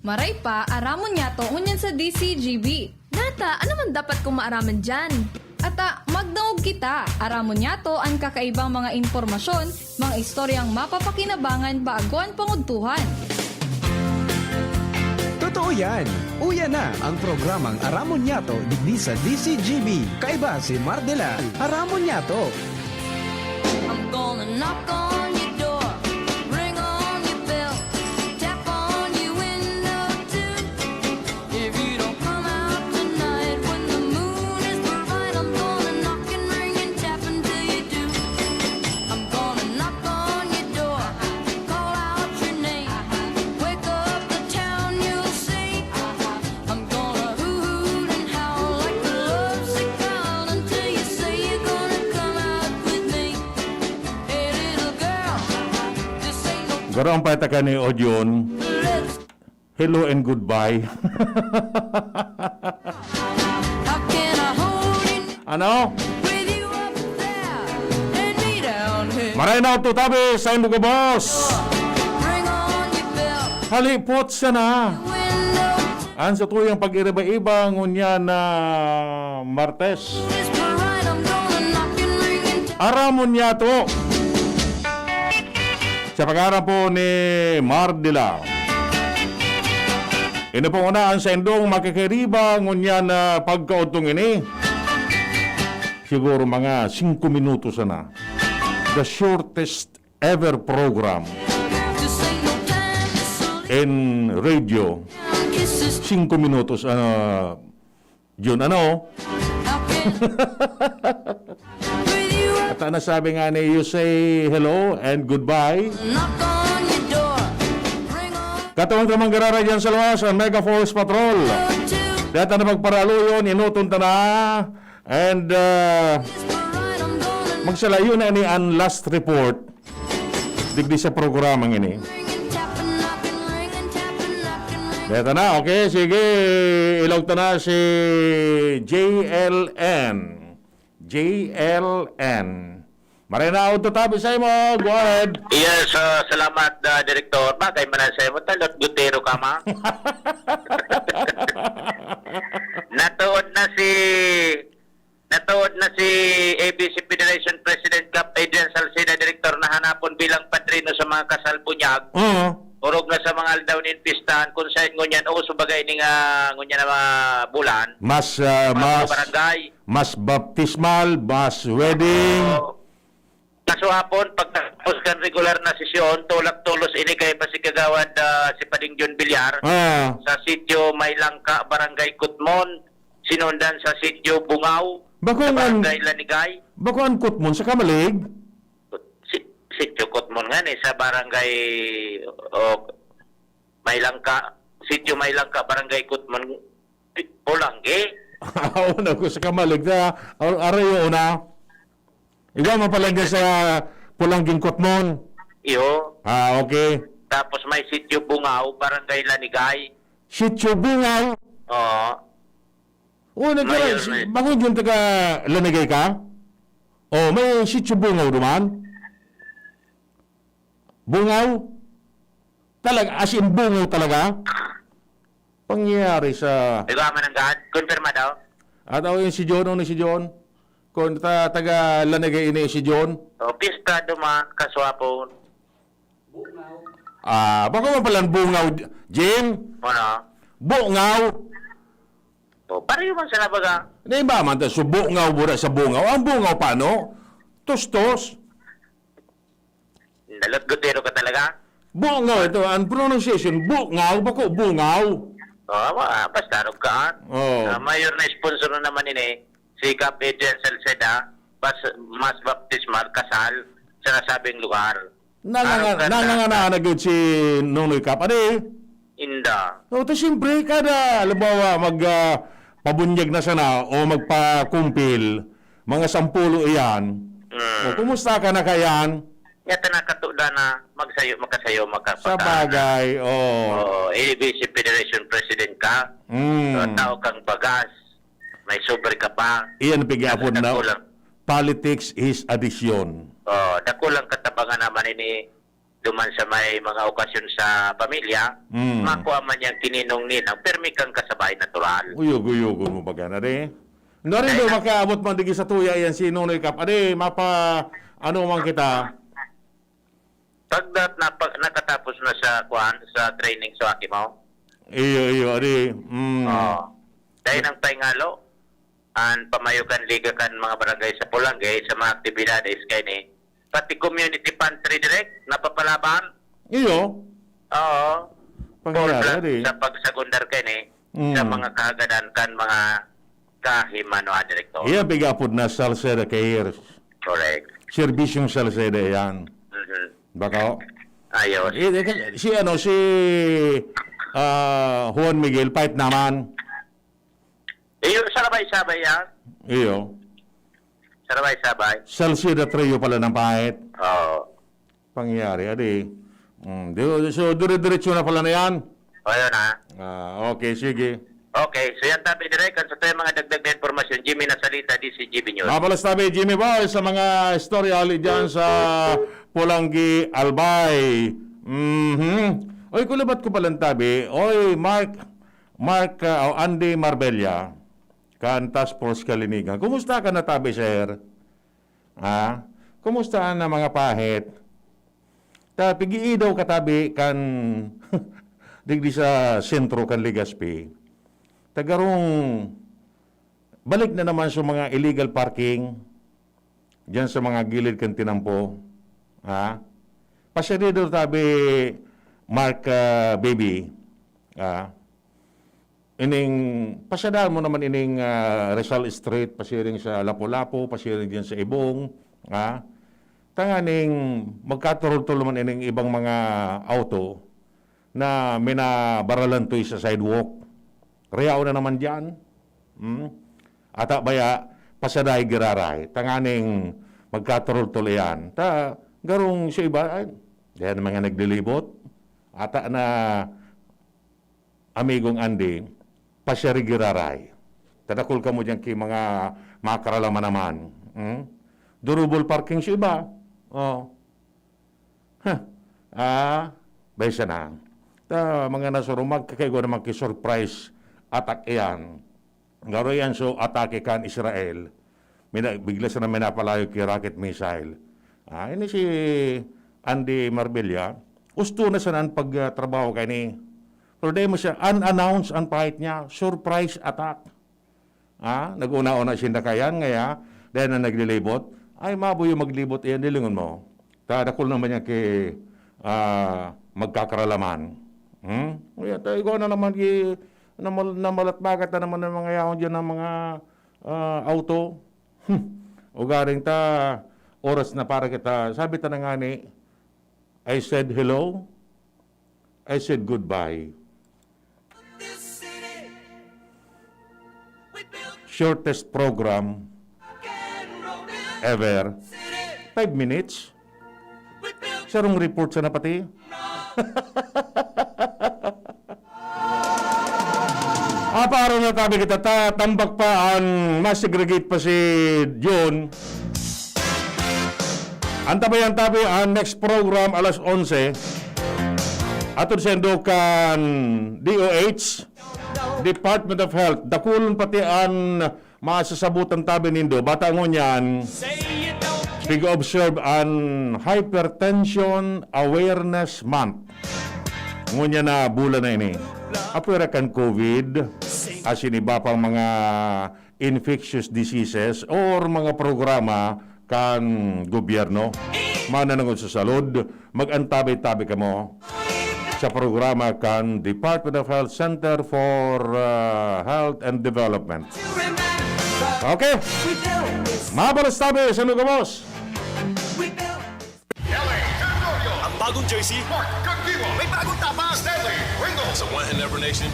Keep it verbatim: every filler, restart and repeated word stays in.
Maray pa, aramon niyato ngunyan sa D C G B. Nata, ano man dapat kong maaraman diyan? Ata, magdangog kita. Aramon niyato an kakaibang mga impormasyon, mga istoryang mapapakinabangan bago an pangudtuhan. Totoo yan! Uya na ang programang Aramon Niyato digdi sa D C G B. Kaiba si Mardela. Aramon Niyato! I'm gonna knock on your door, ring on your bell, tap on your window too. If you don't come out tonight when the moon is bright, I'm gonna knock and ring and tap until you do. I'm gonna knock on your door, call out your name, wake up the town, you'll see. I'm gonna hoot and howl like a lovesick clown until you say you're gonna come out with me. Hey, little girl, this ain't no Garo ang pataka ni Odion. let's Hello and goodbye. How can I hold you Ano? with you up there and me down here? Maray na to tabi sa imong gabos. Bring on your bell, Halipot siya na. window. Ang sa tuyang pag-iriba-iba ngunyan na Martes. It's alright, I'm gonna knock and ring and Aramon niya to. Sa pangaran po ni Mardila. Ini po una ang saindong makikiriba ngunyan na pagkaudtong ini. Siguro mga singko minutos sana. The shortest ever program this ain't no time to slow in radio. down. Kisses Singko minutos, ano, Jun, ano? How can with you up At ang nasabi nga ni, you say hello and goodbye. knock on your door. Ring on Katawang tamang garara dyan sa lawas, ang Mega Force Patrol. to Data na magparaluyon, inuton ta na. And uh, It's alright, I'm gonna magsalayo na ni ang last report digdi sa programang ini. ring and tap and knock and ring and tap and knock and ring. Data na, okay. Sige, ilaog ta na si J L N. J L N. Maray na, auto tabi sa imo. Go ahead. Yes, ah, salamat, ah, Direktor. Bagay man na sa imo, talot gutero ka, ma. Natuod na si Natuod na si A B C Federation President Kap Adrian Salceda, Direktor, na hanapon bilang padrino sa mga kasal bunyag. Oo. Orog na sa mga aldaw nin pistahan, kung saan ngunyan, o subagay ni nga ngunyan na mga bulan, Mas, ah, mga mas, barangay. mas baptismal, mas wedding. O, kaso hapon, pagtapos kan regular na sesyon, tulak tolos ini kay pa si Kagawad, ah, si Pading John Villar Ah, sa sitio May Langka, Barangay Kutmon, sinundan sa sitio Bungaw, Bako sa ang- Barangay Lanigay. Bako ang Kutmon sa Kamalig? Si, sitio Kutmon nga ni sa Barangay o May Langka, sitio May Langka, Barangay Kutmon, Polangge. Aw, naku, sa Kamalig na. Ar- Arayo na. Ikaw mapalagay sa Pulangging Kutmon. Iyo. Ah, okay. Tapos may sitio Bungaw, Barangay Lanigay. Sitio Bungaw. Oo. Oh, nagka, Mayor, si, Mayor. Bako yung taga Lanigay ka? Oh, may Sitio Bungaw naman. Bungaw? Talaga, as in Bungaw talaga? Pangyayari sa... Ikaw man ang gaan. Confirma daw. At ako yung si John, ano si John? Kung ta, taga Lanigay ini si John. O, pista duman, kaswapon. Ah, bako man palang Bungaw, Jim? Ano? Bungaw? O, pareho man sana baga. Di ba man ta, so Bungaw, bura sa Bungaw. Ang Bungaw paano? Tustos. Dalot gutero ka talaga. Bungaw ito. Ang pronunciation, Bungaw, bako Bungaw. O, wa, basta rog ka. Oh. Ah, mayor na sponsor na naman ini. Si Kap Adrian Salceda, bas, mas baptismal, kasal, sa nasabing lugar. Nanganga, Arog ka na. nangangana na gud si Nonoy Kap. Ano eh? Inda. O, to siyempre, kada, halimbawa, mag, ah, pabunyag na sana o magpakumpil, mga sampulo iyan. Mm. O, kumusta ka na kayan? Yata nakatuda na magsayo, makasayo, Sa makapagana. bagay, o. Oo, A B C Federation President ka. Mm. So, tao kang bagas. May sobre ka pa. Iyan ang pigyapon na Dakulang, politics is addition. oh, dakulang katabangan naman ini duman sa may mga okasyon sa pamilya, Mm. makuha man yang kininong-ninang, pirmi kang kasabay, natural. Uyog-uyogon mo baga na, di? Nari Kaya do, na- makaabot man digi sa tuya yan si Nonoy Cap. Adi, mapa, ano man kita? Pag na-, napa-, nakatapos na sa, kuwan, sa training sa aki mo? Iyo, iyo, adi. Mm. Oo. Dahil ang paingalo, ang pamayo kan liga kan mga barangay sa Polangge, sa mga aktibidades, kaya ni, pati community pantry direct, napapalaban. Iyo. Oo. Pangyayari, Paul Blanc adi. Sa pagsagundar kaya ni, sa Mm. mga kahagadan kan mga kahimanoan, Direktor. Iya, pigapod na Salceda Care. Correct. Serbisyong Salceda yan. Mhm. Baka, Ayos. Eh, eh, si ano, si, ah, Juan Miguel, pait naman. Iyo, sarabay-sabay yan. Iyo. Sarabay-sabay. Salceda Trio pala ng pait. Oo. Pangyayari, adi. Mm, di, so, dire-diretso na pala na yan. O, yun, ha? Ah, okay, sige. Okay, so yan tabi, Direk. Ang sa tayo mga dagdag na impormasyon, Jimmy Nasalita, D C G B News. Mabalas tabi, Jimmy Boy, sa mga istorya hali dyan sa Polangge, Albay. Mhm. Oy, kulabat ko palang tabi. Oy, Mark, Mark, ah, o Andy Marbella, kan Task Force Kalinigan. Kumusta ka na tabi, sir? Ha? Kumusta na mga pahit? Ta, pig-iidaw ka tabi kan digdi sa sentro kan Legazpi. Ta garong balik na naman sa mga illegal parking diyan sa mga gilid kan tinampo. Ha? Pasyador tabi, Mark, ah, Baby. Ha? Ining, pasyadahan mo naman ining, ah, Rizal Street, pasiring sa Lapu-Lapu, pasiring diyan sa Ibong, ha? Tanganing magkaturultol naman ining ibang mga auto na minabaralantoy sa sidewalk. Reao na naman diyan. Hmm? Ata baya, pasyaday giraray. Tanganing magkaturultol iyan. Ta, garong sa iba, ay, diyan mga naglilibot. Ata na amigong Andy, pasyari giraray. Tadakol kamo diyan ki mga makaralaman naman. Hmm? Durubol parking sa iba. Oh. Huh. Ah, baysa na. Ta, mga nasurumag, kakaigwa naman ki surprise attack iyan. Garo yan, so, atake kan Israel. Mina-, bigla sana minapalayo ki rocket missile. Ah, ini si Andy Marbella, usto na sana an pagtrabaho kay ni. Pero dai mo siya, unannounced an pahit niya, surprise attack. Ah, nag-una-una sinda kayan, ngaya, dahil na naglilibot, ay, mabuyo maglibot, iyan, dilingon mo. Ta, dakul naman yan ki, ah, magkakaralaman. Hmm? Ngaya, ta, ikaw na naman ki, namal-, namalatbagat na naman ang mga yaon dyan ng mga, ah, auto. Hmm. Ugaring ta, oras na para kita. Sabi ta na nga ni, I said hello, I said goodbye. Shortest program ever. Five minutes. Sarong report sana pati. Apa, aron na tabi kita, ta-, tambak pa an masegregate pa si John. Antabayan tabi an next program alas onse. Atod sendo kan D O H, Department of Health. Dakulon pati an masasabutan tabi nindo. Bata ngunyan, pig-observe an Hypertension Awareness Month. Ngunyan na bulan na ini. Apwera kan COVID, asin iba pang mga infectious diseases or mga programa kan gobyerno. Mananangod sa salud, mag-antabay-tabay kamo sa programa kan Department of Health Center for, uh, Health and Development. Okay. Mabalos tabi sa Nugamos. Ang bagong jersey, Mark Kagdiwa. May bagong tapa, Stanley Ringo. Sa One Endeavor Nation,